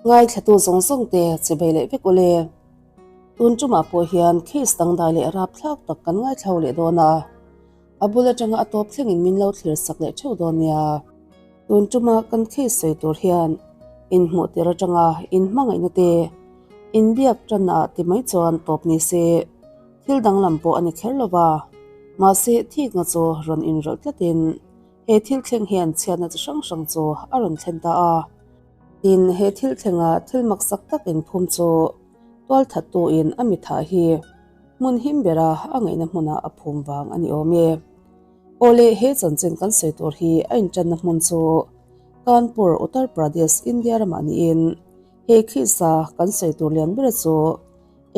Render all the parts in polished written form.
Ngaithlatu zawng zawng te chibei leh vek ule. Tun tumah pawh hian case dangdai leh rapthlak tak kan ngaithlo leh dawn a. A bul atanga a tawp thlengin min lo thlir sak leh theuh dawn nia. Tun tuma kan case sawi tur hian inhmuh tir atanga inhmangaihna te inbiak tan ah ti mai chuan tawp ni se thil danglam pawh a ni kher lo va. Mahse thikna chu rawn inrawlh tlatin he thil thleng hian chhiatna chi hrang hrang chu a rawn thlen ta a. Tin, he thil thlenga thil maksak tak inphum chu tualthattuin a mithah hi hmun him bera a ngaihna hmunah a phum vang a ni awm e. Awle, he chanchin kan sawi tur hi a inṭanna hmun chu Kanpur, Uttar Pradesh, India ramah niin he khisa kan sawi tur lian bera chu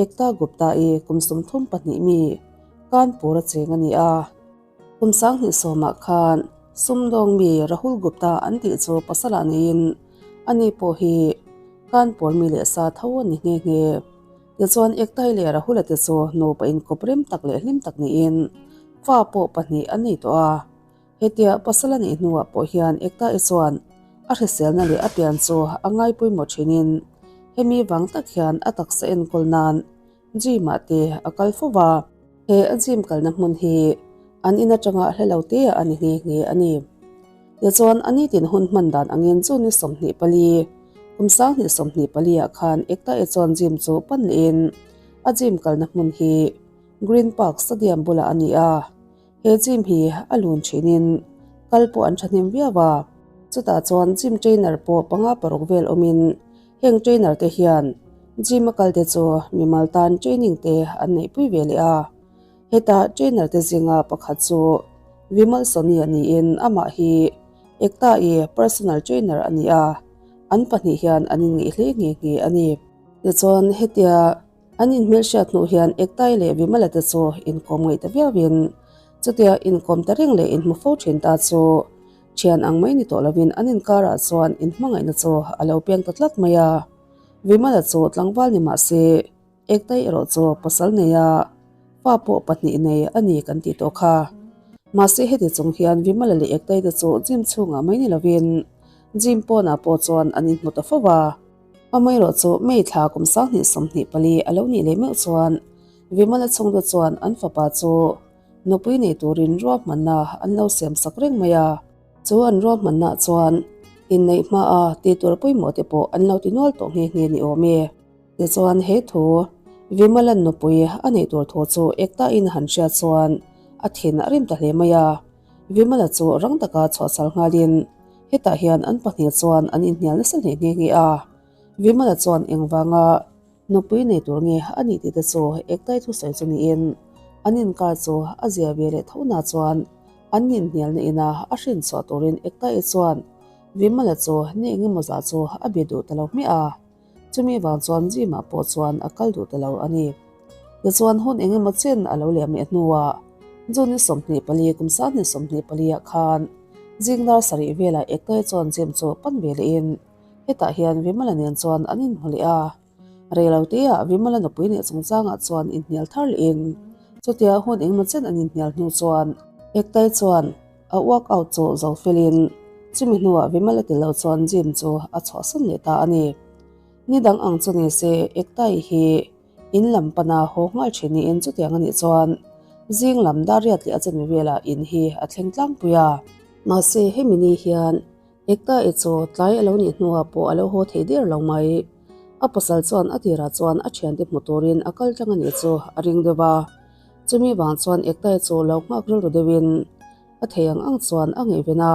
Ekta Gupta-i kum 32 mi Kanpur-a cheng a ni a. Kum 2010 khan sumdawng mi Rahul Gupta an tih chu pasalah neiin ani pawh hi Kanpur mi leh sa tho a ni nghe nghe. Tichuan Ektai leh Rahula te chu nupa inkawp rem tak leh hlim tak niin fa pawh pahnih an nei tawh a. Hetia pasal a neih hnuah pawh hian Ektai chuan a hriselna leh a pian chu a ngai pawimawh thinin hemi vang tak hian a taksa enkawl nan gym ah te a kal fo va. He a gym kalna hmun hi an in atanga hla lo te a ni nghe nghe a ni. Tichuan a nitin hun hman dan angin chu ni 24, kum 2024 ah khan Ekta e chuan gym chu pan lehin a gym kalna hmun hi Green Park Stadium bulah a ni a. He gym hi a lun thinin kal pawh an thahnem viau a. Chutah chuan gym trainer pawh panga paruk vel awmin heng trainer te hian gym a kal te chu mimal tan training te an neihpui ve leh a. Heta trainer te zinga pakhat chu Vimal Soni a niin amah hi Ekta-i personal trainer a ni a, an pahnih hian an inngeih hle nghe nghe a ni. Tichuan hetia an inhmelhriat hnuh hian Ekta-i leh Vimala te chu inkawm ngaih ta viauin chutia inkawm ta reng leh inhmu fo thin ta chu thian ang mai ni tawh lovin an inkarah chuan inhmangaihna chu a lo piang ta tlat mai a. Vimala chu tlangval ni mah se Ektai erawh chu pasal nei a, fa pawh pahnih nei a ni kan tih tawh kha. Mahse heti chung hian Vimala leh Ektai te chu gym chhungah mai ni lovin gym pawnah pawh chuan an inhmu ta fo a. Amaherawh chu May thla kum 2024 a lo nih leh meuh chuan Vimala chhungte chuan an fapa chu nupui nei turin ruahmanna an lo siam sak reng mai a. Chu an ruahmanna chuan inneih hmaa tih tur pawimawh te pawh an lo ti nual tawh nghe nghe ni awm e. Tichuan he thu Vimalan nupui a neih tur thu chu Ekta-in a han hriat chuan a thin a rim ta hle mai a. Vimala chu rang taka chhuahchhal nghalin hetah hian an pahnih chuan an inhnial nasa hle nghe nghe a. Vimala chuan engvanga nupui nei tur nge a nih tih te chu Ektai thusawi chu niin an inkar chu a zia ve leh tho na chuan an inhnialna ina a hrinchhuah turin Ektai chuan Vimala chu ni engemaw zah chu a be duh ta lo hmiah a. Chumi vang chuan gym-ah pawh chuan a kal duh ta lo a ni. Tichuan hun eng emaw chen a lo liam leh hnuah June 24 kum 2024 ah khan zing dar sarih velah Ekte chuan gym chu pan ve lehin hetah hian Vimala nen chuan an inhmu leh a. Reiloteah Vimala nupui leh chungchangah chuan inhnial thar lehin chutia hun eng emaw chen an inhnial hnu chuan Ekte chuan A workout chu zo felin chumi hnuah Vimala tel lo chuan gym chu a chhuahsan leh ta a ni. Ni dang ang chu ni se Ektai hi in lam pana haw nghal thin niin chutiang a nih chuan zing lam dar riat leh a chemi velah in hi a thleng tlangpui a. Mahse hemi ni hian Ektai chu tlai a lo nih hnuah pawh a lo haw thei der lo mai. A pasal chuan a tirah chuan a thiante hmu turin a kal tlang a nih chu a ring deuh a. Chumi vang chuan Ektai chu lo nghak rilru deuhin a thei ang ang chuan a ngaihven a.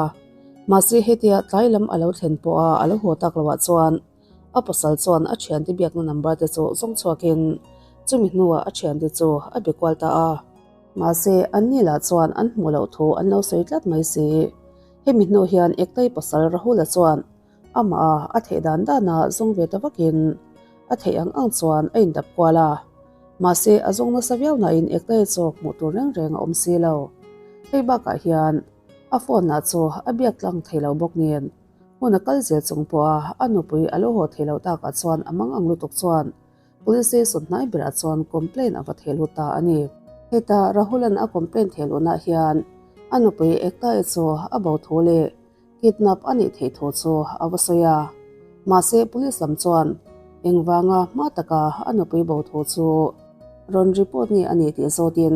Mahse hetia tlai lam a lo thlen pawha a lo haw tak loah chuan a pasal chuan a thiante biakna number te chu zawng chhuakin chumi hnuah a thiante chu a be kual ta a. Mahse an ni lah chuan an hmuh loh thu an lo sawi tlat mai si. Hemi hnu hian Ektai pasal Rahula chuan Amah a theih dan dana zawng ve ta vakin a theih ang ang chuan a indap kual a. Mahse a zawng nasa viau nain Ektae chu hmuh tur reng reng a awm si lo. Hei bakah hian a phone lah chu a biak tlang thei lo bawk nen hmun a kal zel chung pawha a nupui a lo haw thei lo takah chuan a mang ang lutuk chuan Police station hnai berah chuan complaint a va thei lut ta a ni. Heta Rahulan a complaint thei luhna hian a nupui Ektae chu a bo thu leh Kidnap a nih theih thu chu a va sawi a. Mahse police lam chuan engvanga hma taka a nupui bo thu chu rawn report nge a nih tih zawtin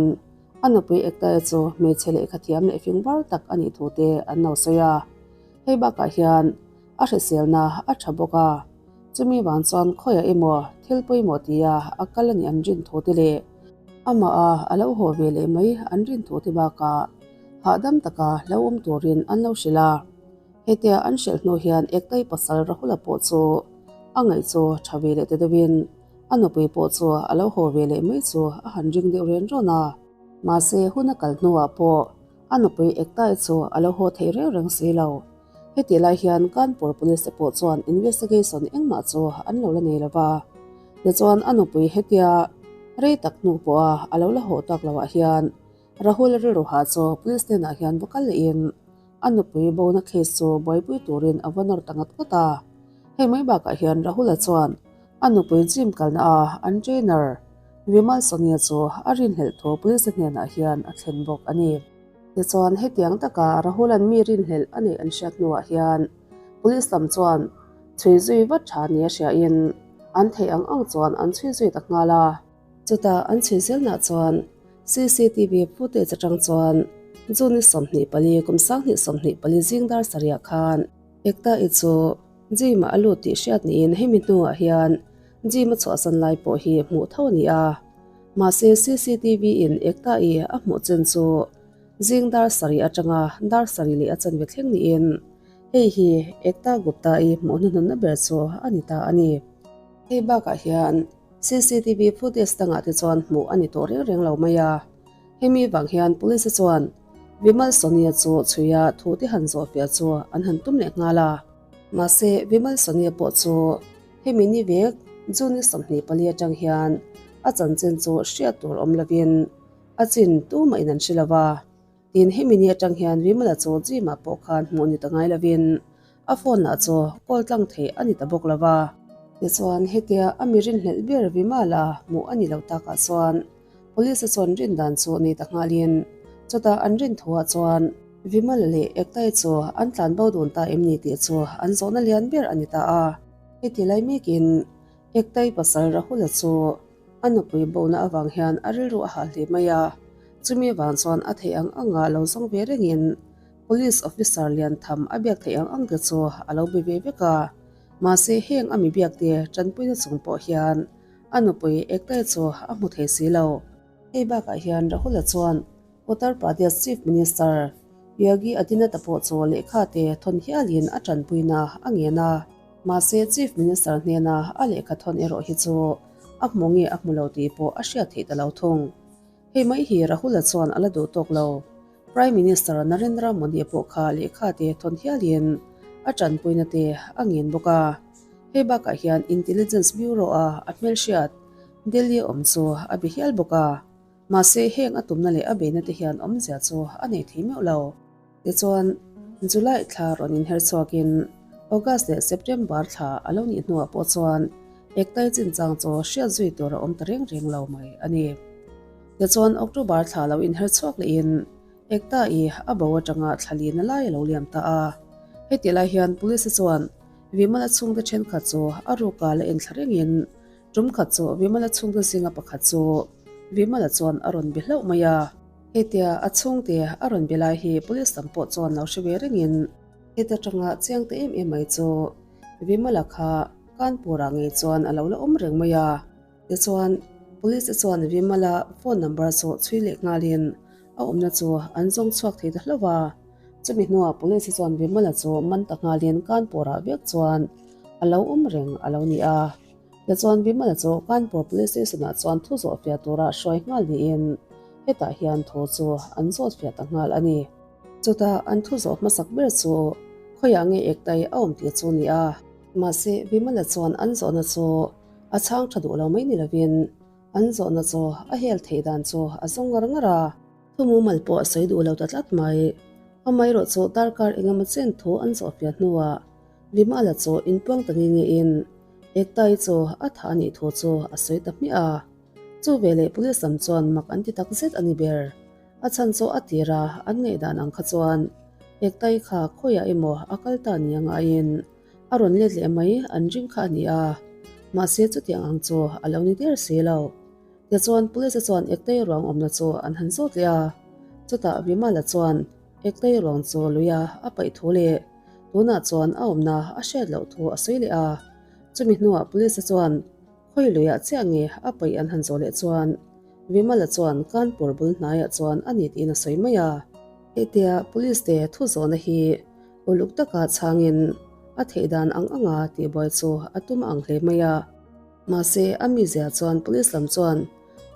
a nupui Ekta-i chu hmeichhe lehkha thiam leh fing var tak a nih thu te an lo sawi a. Hei bakah hian a hriselna a tha bawk a, chumi vang chuan khawiah emaw thil pawimawh tia a kal a nih an rin thu te leh amah a a lo haw ve leh mai an rin thu te bakah hahdam taka lo awm turin an lo hrilh a. Hetia an hrilh hnu hian Ektai pasal Rahula pawh chu a ngaih chu tha ve leh ta deuhin a nupui pawh chu a lo haw ve leh mai chu a han ring deuh ren rawn a. Mahse hun a kal hnuah pawh a nupui Ektai chu a lo haw thei reng reng si lo. Hetih lai hian Kanpur Police te pawh chuan investigation engmah chu an lo la nei lo va. Tichuan a nupui hetia rei tak hnu pawha a lo la haw tak loah hian Rahul rilru hah chu police hnenah hian va kal lehin a nupui bona case chu buaipui turin a va nawr ta ngat ngat a. Hei mai bakah hian Rahul-a chuan a nupui gym kalna a an trainer Vimal Sonia chu a rinhlelh thu police hnenah hian a thlen bawk a ni. Tichuan hetiang taka Rahul-a'n mi rinhlelh a neih an hriat hnuah hian police lam chuan chhui zui vat tha nia hriain an theih ang ang chuan an chhui zui ta nghal a. Chutah an chhui zelnah chuan CCTV footage atang chuan June ni 24 kum 2024 zing dar sarihah khan Ekta-i chu gym-ah a lut tih hriat niin hemi hnuah hian gym a chhuahsan lai pawh hi hmuh tho a ni a. Mahse CCTV in Ekta-i a hmuh chen chu zing dar sarih atanga dar sarih leh a chanve thleng niin hei hi Ekta Gupta-i hmuh hnuhnunna ber chu a ni ta a ni. Hei bakah hian CCTV footage dangah te chuan hmuh a ni tawh reng reng lo mai a. Hemi vang hian police te chuan Vimal Sonia chu chhuia thu te han zawhfiah chu an han tum leh nghal a. Mahse Vimal Sonia pawh chu hemi ni vek June ni 24 atang hian a chanchin chu hriat tur awm lovin a chin tumah in an hre lo va. Tin, hemi ni atang hian Vimala chu gym-ah pawh khan hmuh ni ta ngai lovin a phone lah chu call tlang theih a ni ta bawk lo va. Tichuan, hetia a mi rinhlelh ber Vimala hmuh a ni lo takah chuan Police-a chuan rin dan chu nei ta nghalin chutah an rin thuah chuan Vimala leh Ektai chu an tlan bo dun ta em ni tih chu an zawhna lian ber a ni ta a. Heti lai mekin Ektai pasal Rahula chu A nupui bona avang hian a rilru a hah hle mai a, chumi avang chuan a theih ang anga lo zawng ve rengin Police officer lian tham a biak theih ang ang te chu a lo be ve vek a. Mahse heng a mi biak te tanpuina chung pawh hian a nupui Ektai chu a hmu thei si lo. Hei bakah hian Rahul-a chuan Uttar Pradesh Chief Minister Yogi Adityanath-a pawh chu lehkha te thawn hialin a tanpuina a ngen a. Mahse Chief Minister hnena a lehkha thawn erawh hi chu a hmu nge a hmu lo tih pawh a hriat theih ta lo thung. Hei mai hi Rahul-a chuan a la duh tawk lo. Prime Minister Narendra Modi-a pawh kha lehkha te thawn hialin a tanpuina te a ngen bawk a. Hei bakah hian Intelligence Bureau-a a hmelhriat Delhi awm chu a be hial bawk a. Mahse heng a tumna leh a beihna te hian awmzia chu a nei thei meuh lo. Tichuan, July thla rawn inher chhuakin August leh September thla a lo nih hnuah pawh chuan Ektai chinchang chu hriat zui tur a awm ta reng reng lo mai a ni. Tichuan, October thla lo inher chhuak lehin Ektai a bo atanga thla lina lai a lo liam ta a. Hetih lai hian Police te chuan Vimala chhungte thenkhat chu a ruka la enthla rengin tum khat chu Vimala chhungte zinga pakhat chu Vimala chuan a rawn be hlauh mai a. Hetia a chhungte a rawn be lai hi police lam pawh chuan lo hre ve rengin heta tanga chiang ta em em mai chu Vimala kha Kanpur ah ngei chuan a lo la awm reng mai a. Tichuan police te chuan Vimala phone number chu chhui leh nghalin a awmna chu an zawng chhuak thei ta hlauh a. Chumi hnuah police te chuan Vimala chu man ta nghalin Kanpur ah vek chuan a lo awm reng a lo ni a. Tichuan Vimala chu Kanpur Police Station ah chuan thu zawh fiah tura hruai nghal niin hetah hian thu chu an zawt fiah ta nghal a ni. Chutah an thu zawh hmasak ber chu khawiah nge Ektai a awm tih chu ni a. Mahse Vimala chuan an zawhna chu a chhang tha duh lo mai ni lovin an zawhna chu a hel theih dan chu a zawng ngar ngar a. Thu mumal pawh a sawi duh lo ta tlat mai. Amaherawh chu darkar engemaw chen thu an zawh fiah hnuah Vimala chu inpuang ta nge nge in Ektai chu a tha a nih thu chu a sawi ta hmiah a. Chu veleh police lam chuan mak an ti tak zet a ni ber. A chhan chu a tir a, an ngaihdan ang kha chuan Ektai kha khawiah emaw a kal ta ni a ngaiin. A rawn let leh mai an ring kha a ni a, mahse chutiang ang chu a lo ni der si lo. Tichuan Police chuan Ektei ruang awmna chu an han zawt leh a, chutah Vimala chuan Ektei ruang chu luia a paih thu leh tunah chuan a awmna a hriat loh thu a sawi leh a. Chumi hnuah Police chuan khawi luiah chiah nge a paih an han zawh leh chuan Vimala chuan Kanpur bul hnaiah chuan a ni tiin a sawi mai a. Hetia Police te thu zawhna hi uluk taka chhangin a theih dan ang anga tihbuai chu a tum ang hle mai a. Mahse, a mizia chuan police lam chuan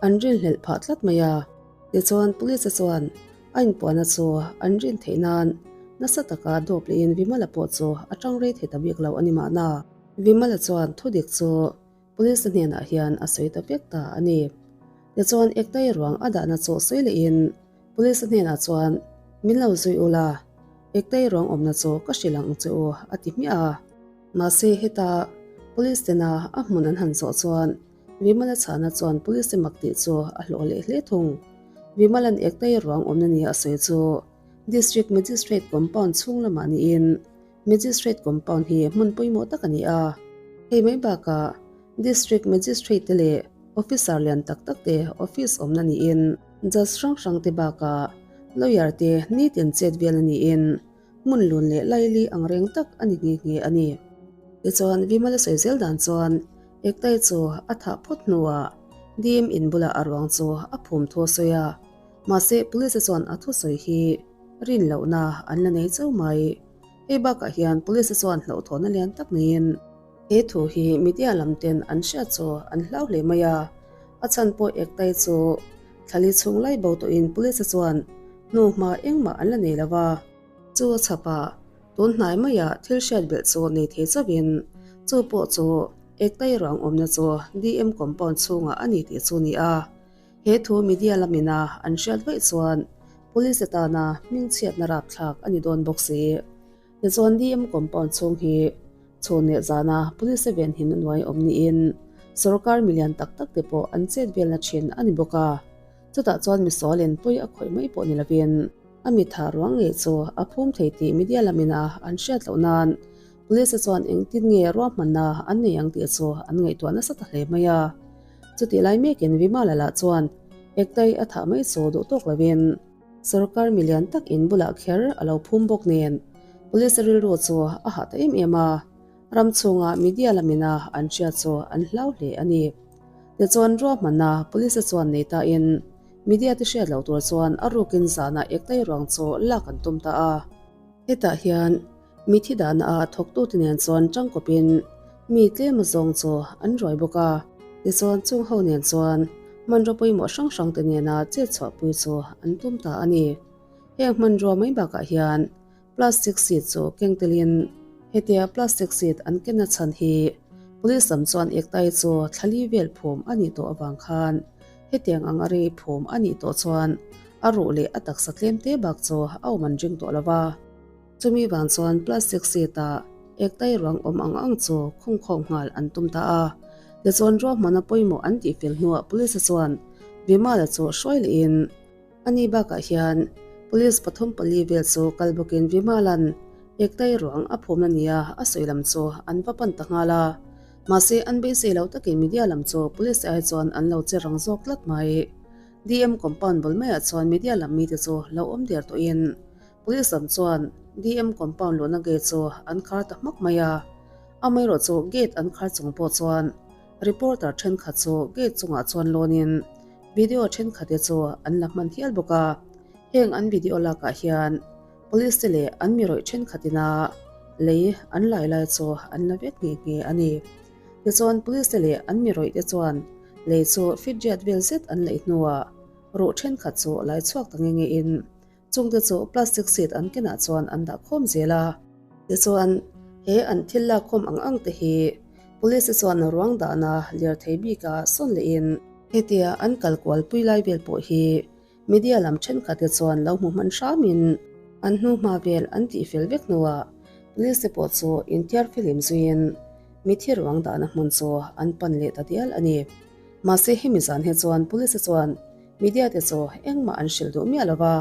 an rinhlelh phah tlat mai a. Tichuan, police chuan a inpuahna chu an rin theih nan nasa taka dawp lehin Vimala pawh chu a tang rei thei ta bik lo a ni mahna. Vimala chuan thudik chu police hnenah hian a sawi ta vek ta a ni. Tichuan, Ektai ruang a dahna chu sawi lehin police hnenah chuan, Min lo zui ula, Ektai ruang awmna chu ka hrilh ang che u, a ti hmiah a. Mahse, heta Police tena a hmun an han zawh chuan Vimala chhahna chuan Police te mak tih chu a hlawh leh hle thung. Vimala'n Ektai ruang awmna nia a sawi chu District Magistrate Compound chhung lamah niin Magistrate Compound hi hmun pawimawh tak a ni a. Hei mai bakah District Magistrate te leh Officer lian tak tak te office awmna niin Judge hrang hrang te bakah Lawyer te nitin chet velna niin Hmun lun leh laili ang reng tak a ni nghe nghe a ni. Tichuan, Vimala sawi zel dan chuan Ektai chu a thah phawt hnuah Dim in bulah a ruang chu a phum thu a sawi a, mahse Police chuan a thusawi hi rin lohna an la nei chauh mai. Hei bakah hian Police chuan hlauhthawhna lian tak neiin he thu hi media lam ten an hriat chu an hlau hle mai a, a chhan pawh Ektai chu Thlali chhung lai bo tawhin Police chuan hnu hma engmah an la nei lo va. Chu a chhapah tun hnai maiah thil hriat belh chu nei thei chauhin chu pawh chu Ektai ruang awmna chu DM compound chhungah a ni tih chu ni a. He thu media lamina an hriat vaih chuan Police tana hmingchhiatna rapthlak a ni dawn bawk si. Tichuan DM compound chhung hi chhun leh zana Police venhimna hnuai awm niin sorkar milian tak tak te pawh an chet velna thin a ni bawk a. Chutah chuan misual in pawi a khawih mai pawh ni lovin a mitha ruang ngei chu a phum thei tih media lamin a an hriat loh nan Police chuan engtin nge ruahmanna an nei ang tih chu an ngaihtuah nasa ta hle mai a. Chutih lai mekin Vimala lah chuan Ektai a thah mai chu duh tawk lovin, Sorkar milian tak in bulah kher a lo phum bawk nen Police rilru chu a hah ta em em a, ram chhunga media lamina an hriat chu an hlau hle a ni. Tichuan ruahmanna Police chuan nei ta in media te hriat loh tur chuan a rukin zanah ektai ruang chu lak an tum ta a. Hetah hian Mithi dahna ah thawktute nen chuan tangkawpin mi tlem azawng chu an ruai bawk a, tichuan chung ho nen chuan hmanraw pawimawh hrang hrang te nena chet chhuahpui chu an tum ta a ni. Heng hmanrua mai bakah hian plastic seat chu keng telin hetia plastic seat an kenna chhan hi police lam chuan ektai chu thlali vel phum a nih tawh avang khan hetiang ang a rei phum a nih tawh chuan a ruh leh a taksa tlem te bak chu a awm an ring tawh lo va. Chumi vang chuan plastic seat ah ektai ruang awm ang ang chu khungkhawm nghal an tum ta a. Tichuan ruahmanna pawimawh an tihfel hnuah police chuan Vimala chu hruai lehin ani bakah hian police pathum pali vel chu kal bawkin Vimalan ektai ruang a phumna nia a sawi lam chu an va pan ta nghal a. Mahse an beisei lo takin media lam chu police te ai chuan an lo che rang zawk tlat mai. DM compound bul maiah chuan media lam mite chu lo awm der tawhin Police lam chuan DM compound luhna gate chu an khar ta hmak mai a, amaherawh chu gate an khar chung pawh chuan reporter thenkhat chu gate chungah chuan lawnin video thenkhat te chu an la hman hial bawk a, heng an video lakah hian police te leh an mi rawih thenkhat ina lei an lai lai chu an la vek nghe nghe a ni. Tichuan police te leh an mi rawih te chuan lei chu feet riat vel zet an laih hnuah ruh thenkhat chu lai chhuak ta nghe nghe in Chungte chu plastic seat an kenah chuan an dah khawm zel a. Tichuan, he an thil lak khawm ang ang te hi Police te chuan ruang dahna lirthei bika sawn lehin, hetia an kal kual pui lai vel pawh hi media lam thenkhat te chuan lo hmu hman hramin an hnuhma vel an tihfel vek hnuah Police te pawh chu inthiar filim zuiin mithi ruang dahna hmun chu an pan leh ta dial a ni. Mahse hemi zan hi chuan Police te chuan Media te chu engmah an hrilh duh miah lo va,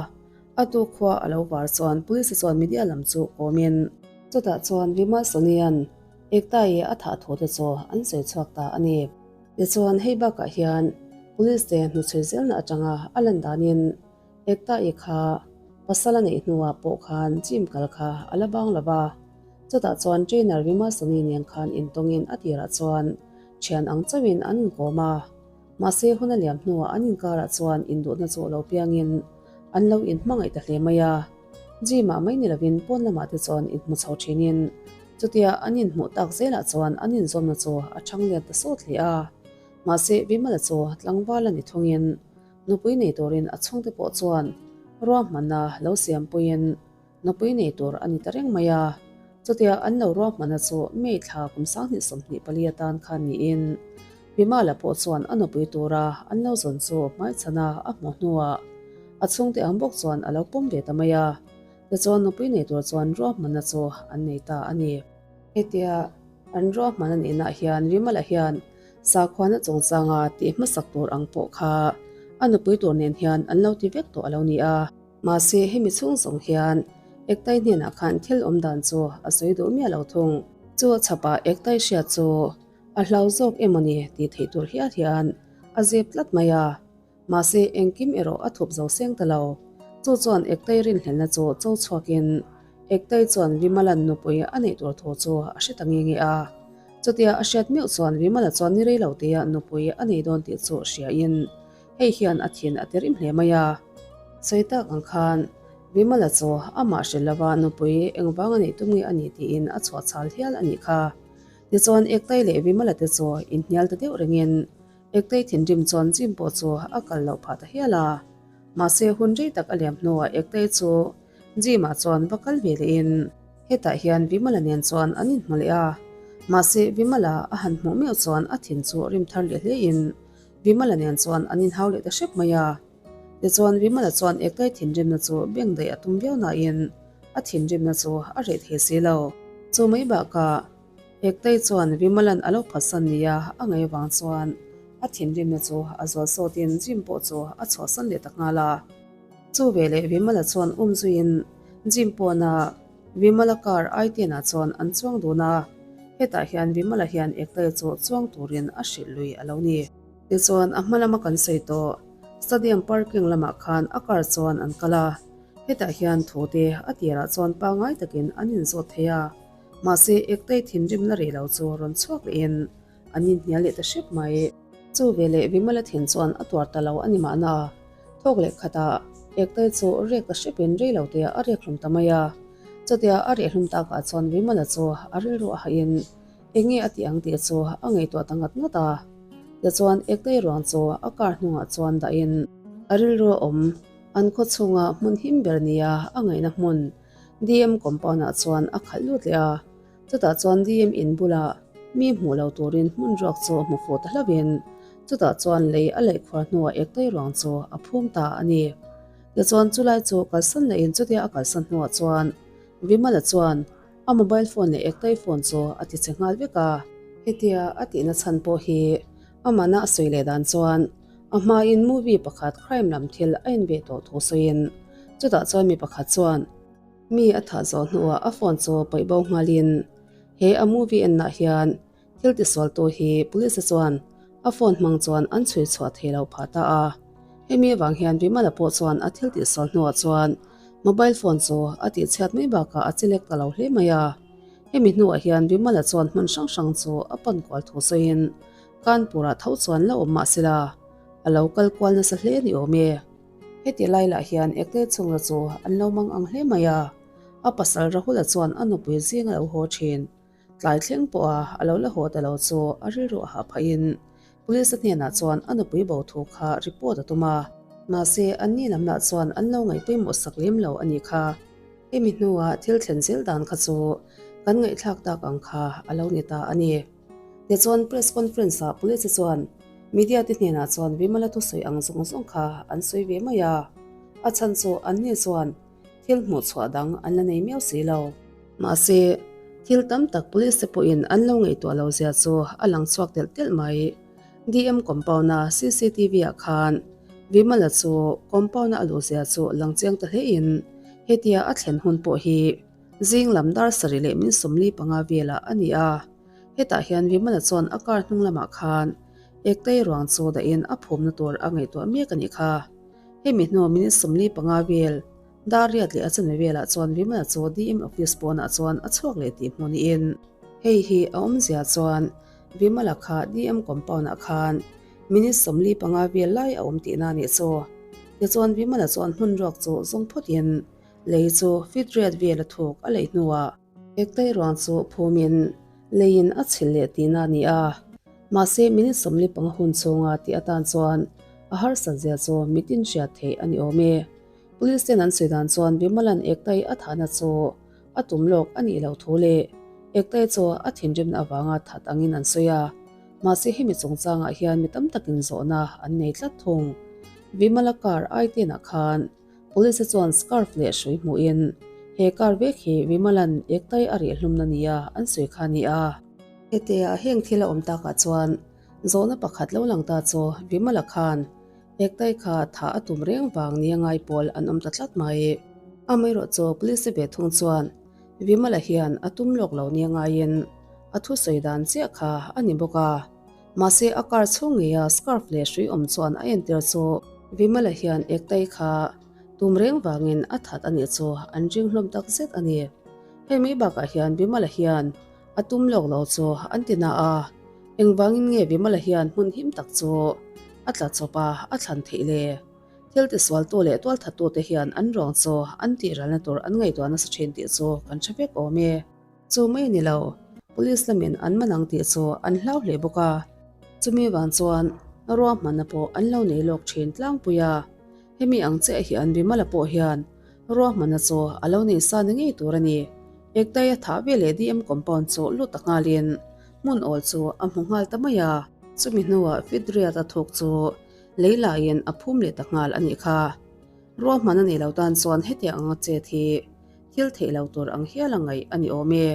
a tu khua a lo var chuan Police chuan media lam chu kawmin. Chutah chuan Vimal Sonian. Ekta-i a thah thu te chu an sawi chhuak ta a ni. Tichuan hei bakah hian Police te hnuchhui zelna atanga a lan danin Ekta-i kha pasal a neih hnuah pawh khan gym kal kha a la bang lo va, chutah chuan trainer Rima Soni nen khan intawngin a tirah chuan thian ang chauhin an inkawm a. Mahse hun a liam hnuah an inkarah chuan induhna chu lo piangin an lo inhmangaih ta hle mai a. Gym-ah mai ni lovin pawn lamah te chuan inhmu chho thinin chutia an inhmuh tak zelah chuan an inzawmna chu a chhang lian ta sawt hle a. Mahse Vimala chu tlangval a ni thungin nupui nei turin a chhungte pawh chuan ruahmanna lo siampuiin nupui nei tur a ni ta reng mai a. Chutia an lo ruahmanna chu May thla kum 2024 atan khan niin Vimala pawh chuan a nupui tura an lo zawn chu hmaichhana a hmuh hnuah a chhungte ang bawk chuan a lo pawm ve ta mai a. Tichuan nupui nei tur chuan ruahmanna chu an nei ta a ni. Hetia an ruahman a nihnaah hian Vimala hian sakhuana chungchanga tih hmasak tur ang pawh kha a nupui tur nen hian an lo ti vek tawh a lo ni a. Mahse hemi chhung zawng hian Ektai hnenah khan thil awm dan chu a sawi duh miah lo thung. Chu a chhapah Ektai hriat chu a hlau zawk emaw ni tih theih tur hial hian a zep tlat mai a. Mahse engkim erawh a thup zo seng ta lo. Chu chuan Ektai rinhlelhna chu cho chhuakin Ektai chuan Vimalan nupui a neih tur thu chu a hre ta nge nge a. Chutia a hriat meuh chuan Vimala chuan ni rei lo tia nupui a nei dawn tih chu hriain hei hian a thin a ti rim hle mai a. Sawi tak ang khan Vimala chu amah hrilh lova nupui engvang a neih tum nge a ni tiin a chhuah chhal hial a nih kha. Tichuan Ektai leh Vimala te chu inhnial ta deuh rengin Ektei thinrim chuan gym pawh chu a kal loh phah ta hial a. Mahse hun rei tak a liam hnuah Ektei chu gym ah chuan va kal ve lehin hetah hian Vimala nen chuan an inhmu leh a. Mahse Vimala a han hmuh meuh chuan a thin chu rim thar leh hlein Vimala nen chuan an inhau leh ta hrep mai a. Tichuan Vimala chuan Ektei thinrimna chu beng daih a tum viau nain a thinrimna chu a reh thei si lo. Chu mai bakah Hektei chuan Vimalan a lo phatsan nia a ngaih avang chuan a thinrimna chu a zual sawtin gym pawh chu a chhuahsan leh ta nghal a. Chu veleh Vimala chuan um zuiin gym pawna Vimala car i-ten ah chuan an chuang dun a, hetah hian Vimala hian Hektei chu chuang turin a hrilh lui a lo ni. Tichuan a hma lama kan sawi tawh stadium parking lamah khan a car chuan an kal a, hetah hian thute a tirah chuan pangngai takin an inzawt thei a. Mahse, Ektei thinrimna rih lo chu rawn chhuak lehin an inhnial leh ta hrep mai. Chu veleh Vimala thin chuan a tuar ta lo a ni mahna, thawk leh khatah Ektei chu rek ta hrepin rei lo te a rek hlum ta mai a. Chutia a reh hlum takah chuan Vimala chu a rilru a hahin eng nge a tih ang tih chu a ngaihtuah ta ngat ngat a. Tichuan Ektei ruang chu a car hnungah chuan dahin a rilru a awm an khaw chhunga hmun him ber nia a ngaihna hmun DM compound ah chuan a khalh lut leh a, chutah chuan DM in bulah mi hmuh lo turin hmun ruak chu hmu fuh ta hlauhin chutah chuan lei a laih khuar hnuah Ektei ruang chu a phum ta a ni. Tichuan chulai chu kalsan lehin chutia a kalsan hnuah chuan Vimala chuan a mobile phone leh Ektei phone chu a ti che nghal vek a. Hetia a tihna chhan pawh hi amahna a sawi leh dan chuan A hmain movie pakhat crime lam thil a inbeh tawh thu sawiin chutah chuan mi pakhat chuan mi a thah zawh hnuah a phone chu paih bo nghalin he a movie ennah hian thil tisualtu hi police chuan a phone hmang chuan an chhui chhuah thei lo phah ta a. Hemi avang hian Vimala pawh chuan a thil tihsual hnuah chuan mobile phone chu a tihchhiat mai bakah a chelek ta lo hle mai a. Hemi hnuah hian Vimala chuan hmun hrang hrang chu a pan kual thu sawiin Kanpur-ah tho chuan la awm mah sela, a lo kal kual nasa hle ni awm e. Heti lai lah hian Ekte chhunga chu an lo mang ang hle mai a, a pasal Rahula chuan a nupui zing a lo haw thin. Tlai thleng pawha a lo la haw ta lo chu a rilru a hah phahin Police-a hnenah chuan a nupui bo thu kha report a tum a. Mahse, anni lam lah chuan an lo ngaih pawimawh sak lem lo a nih kha. Hemi hnua thil thlen zel dan kha chu kan ngaihthlak tak ang kha a lo ni ta a ni. Tichuan press conference ah police chuan media te hnenah chuan Vimala thusawi ang zawng zawng kha an sawi ve mai a, a chhan chu anni chuan thil hmuh chhuah dang an la nei miau si lo. Mahse, thil tam tak police te pawhin an lo ngaihtuah lo zia chu a lang chhuak telh telh mai. DM compound a cctv ah khan Vimala chu compound a a luh zia chu lang chiang ta hlein hetia a thlen hun pawh hi zing lam dar sarih leh min 45 velah a ni a. Hetah hian Vimala chuan a car hnung lamah khan Ektei ruang chu dahin a phumna tur a ngaihtuah mek a nih kha. Hemi hnu minute 45 vel dar riat leh a chanve velah chuan Vimala chu DM office pawnah chuan a chhuak leh tih hmuh niin hei hi a awmzia chuan Vimala kha DM compound ah khan minute 45 vel lai a awm tihna a nih chu. Tichuan Vimala chuan hmun ruak chu zawng phawtin lei chu feet riat vel a thuk a leih hnuah Ektei ruang chu phumin leiin a chhilh leh tihna a ni a, mahse minute 45 hun chhunga tih atan chuan a harsat zia chu mitin hriat theih a ni awm e. Police ten an sawi dan chuan Vimalan Ektei a thahna chu a tum lawk a nih loh thu leh Ektei chu a thinrimna avanga that angin an sawi a, mahse hemi chungchangah hian mi tam takin zawhna an nei tlat thung. Vimala car ai tenah khan Police chuan scarf leh hrui hmuhin he car vek hi Vimalan Ektai a rihlumna nia an sawi kha a ni a. Hetia heng thil a awm takah chuan zawhna pakhat lo lang ta chu Vimala khan Ektai kha thah a tum reng vang nia ngai pawl an awm ta tlat mai. Amaherawh chu Police ve thung chuan Vimala hian a tum lawk lo nia ngaiin a thusawi dan chiah kha a ni bawk a. Mahse a car chhung ngeia scarf leh hrui awm chuan a entir chu Vimala hian Ektai kha tum reng vangin a that a nih chu an ring hlawm tak zet a ni. Hei mai bakah hian Vimala hian a tum lawk lo chu an ti na a, engvangin nge Vimala hian hmun him tak chu a tla chawp a a thlan theih le? Thil tisualtu leh tualthattute hian an ruang chu an tihralna tur an ngaihtuah nasa thin tih chu kan hre vek awm e. Chu mai a ni lo, Police lamin an man ang tih chu an hlau hle bawk a. Chumi vang chuan ruahmanna pawh an lo nei lawk thin tlangpui a. Hemi ang chiah hian Bimala pawh hian ruahmanna chu a lo nei sa ni ngei tur a ni. Ektai a thah veleh DM compound chu lut ta nghalin hmun awl chu a hmu nghal ta mai a. Chumi hnuah Fidriat a thuk chu lei laiin a phum leh ta nghal a nih kha. Ruahmanna nei lo tan chuan hetiang anga chet hi Thil theih lo tur ang hial a ngaih a ni awm e.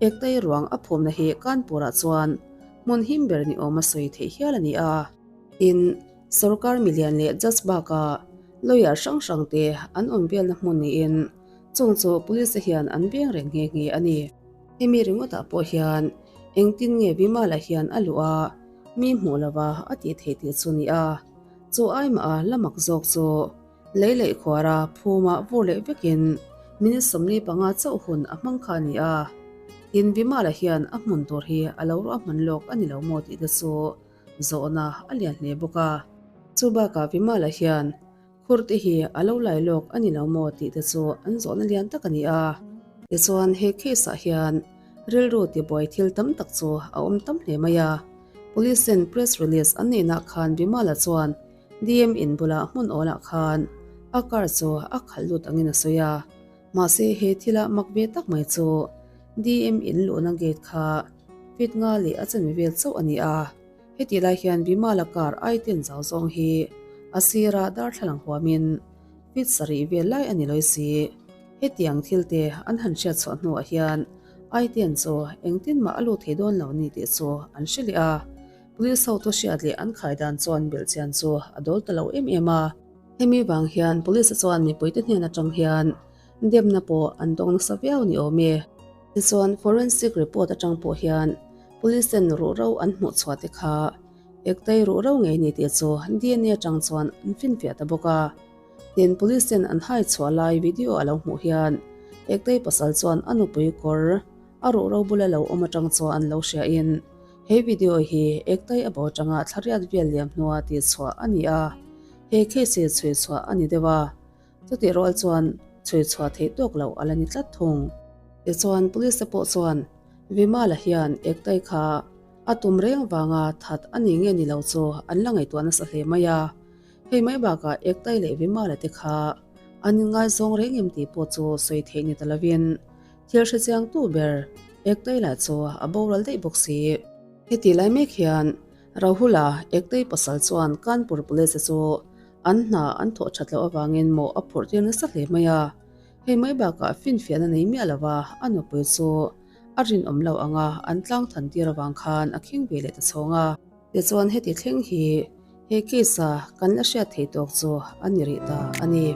Ektai ruang a phumna hi Kanpur-ah chuan hmun him ber ni awm a sawi theih hial a ni a. Tin, sorkar milian leh judge bakah lawyer hrang hrang te an awm velna hmun niin chung chu police te hian an veng reng nghe nghe a ni. Hemi ringawtah pawh hian engtin nge Vimala hian a luh a, mi hmuh lova a tih theih tih chu ni a. Chu aimah a la mak zawk chu Lei leh khuara phumah vur leh vekin minute 45 chauh hun a hmang kha a ni a. Tin, Vimala hian a hmun tur hi a lo ruahman lawk a ni lo maw tih te chu zawhna a lian hle bawk a. Chu bakah Vimala hian khur te hi a lo lai lawk a ni lo maw tih te chu an zawhna lian tak a ni a. Tichuan, he case ah hian rilru tibuai thil tam tak chu a awm tam hle mai a. Police ten press release an neihna khan Vimala chuan DM in bulah hmun awlah khan a car chu a khalh lut angin a sawi a, mahse he thila mak ve tak mai chu DM in luhna gate kha feet nga leh a chanve vel chauh a ni a, hetih lai hian Vimala car ai ten zau zawng hi a sira darthlalang huamin feet sarih vel lai a ni lawi si. Hetiang thil te an han hriat chhuah hnuah hian Aiten chu engtin mah a lut thei dawn lo ni tih chu an hre leh a. Police ho thu hriat leh an khai dan chuan belhchian chu a dawl ta lo em em a. Hemi vang hian police chuan mipuite hnen atang hian demna pawh an dawng nasa viau ni awm e. Tichuan forensic report atang pawh hian police ten ruhro an hmuh chhuah te kha Ektai ruhro ngei ni tih chu DNA atang chuan an finfiah ta bawk a. Tin police ten an hai chhuah lai video a lo hmuh hian Ektai pasal chuan a nupui kawr a ruhro bula lo awm atang chuan an lo hria in He video hi Ektai a bo atanga thlariat vel liam hnua tih chhuah a ni a, he case hi chhui chhuah a ni deuh a, chutih rual chuan chhui chhuah theih tawk loh a la ni tlat thung. Tichuan police te pawh chuan Vimala hian Ektai kha a tum reng vanga that a ni nge ni lo chu an la ngaihtuah nasa hle mai a, hei mai bakah Ektai leh Vimala te kha an inngaizawng reng em tih pawh chu sawi theih ni ta lovin Thil hrechiangtu ber Ektei lah chu a boral daih bawk si. Heti lai mek hian Rahula Ektei pasal chuan Kanpur Police chu an hna an thawh that loh avangin mawh a phurh tir nasa hle mai a. Hei mai bakah finfiahna nei miah lova a nupui chu a rinawm lo anga an tlang than tir avang khan a khing ve leh ta chhawng a. Tichuan heti thleng hi he case-a kan la hriat thei tawk chu a ni rih ta a ni.